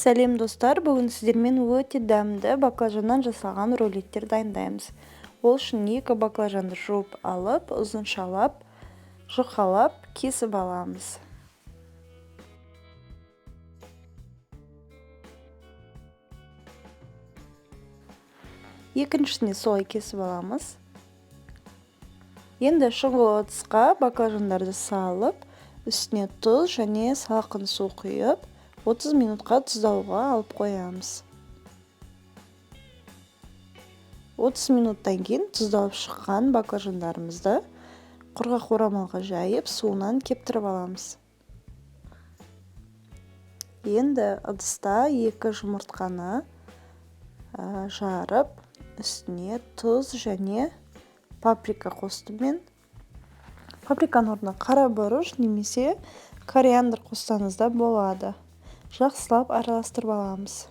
Сәлем, достар! Бүгін сіздермен өте дәмді баклажаннан жасалған рулеттер дайындаймыз. Ол үшін 2 баклажанды жуып алып, ұзыншалап, жұқалап кесіп аламыз. Екіншісіне солай кесіп аламыз. Енді шұғыл ыдысқа баклажандарды салып, үстіне тұз және салқын су құйып, 30 минутқа тұздалуға алып қоямыз. 30 минуттан кейін тұздалып шыққан баклажандарымызды құрғақ орамалға жайып, суынан кептіріп аламыз. Енді ыдыста 2 жұмыртқаны жарып, үстіне тұз және паприка қостым мен. Паприканың орнына қара бұрыш немесе кориандр қоссаңыз да болады. Жақсылап араластырып аламыз.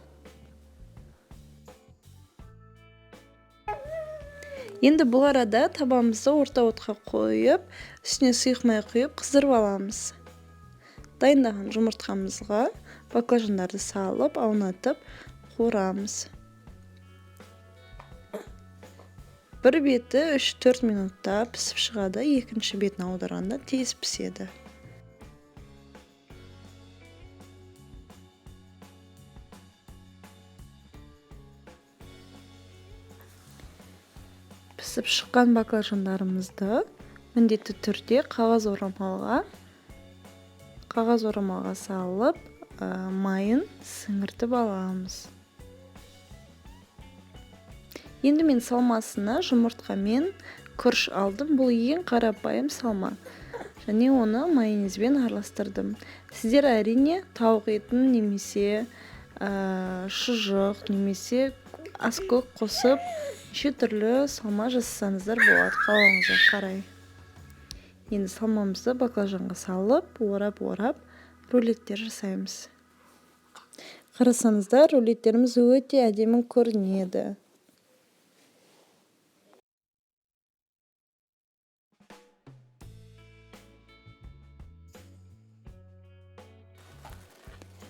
Енді бұл арада табамызды орта отқа қойып, үстіне сұйық май құйып қыздырып аламыз. Дайындаған жұмыртқамызға баклажандарды салып, аунатып қуырамыз. Бір беті 3-4 минутта пісіп шығады, екінші бетін аударғанда тез піседі. Пісіп шыққан баклажандарымызды міндетті түрде қағаз орамалға салып, майын сіңіртіп аламыз. Енді мен салмасына жұмыртқа мен күріш алдым. Бұл ең қарапайым салма. Және оны майонезбен араластырдым. Сіздер әрине тауық етін немесе шұжық немесе аскөк қосып неше түрлі салма жасасаңыздар болады, қалауыңызға қарай. Енді салмамызды баклажанға салып, орап-орап рулеттер жасаймыз. Қарасаңыздар, рулеттеріміз өте әдемі көрінеді.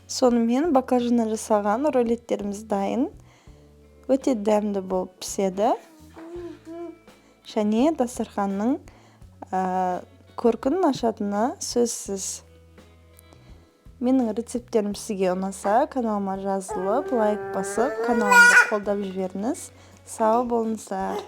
Сонымен баклажаннан жасалған рулеттеріміз дайын. Өте дәмді болып піседі. Және дастарханның көркін ашатыны сөзсіз. Менің рецепттерім сізге ұнаса, каналыма жазылып, лайк басып, каналымды қолдап жіберіңіз. Сау болыңыздар.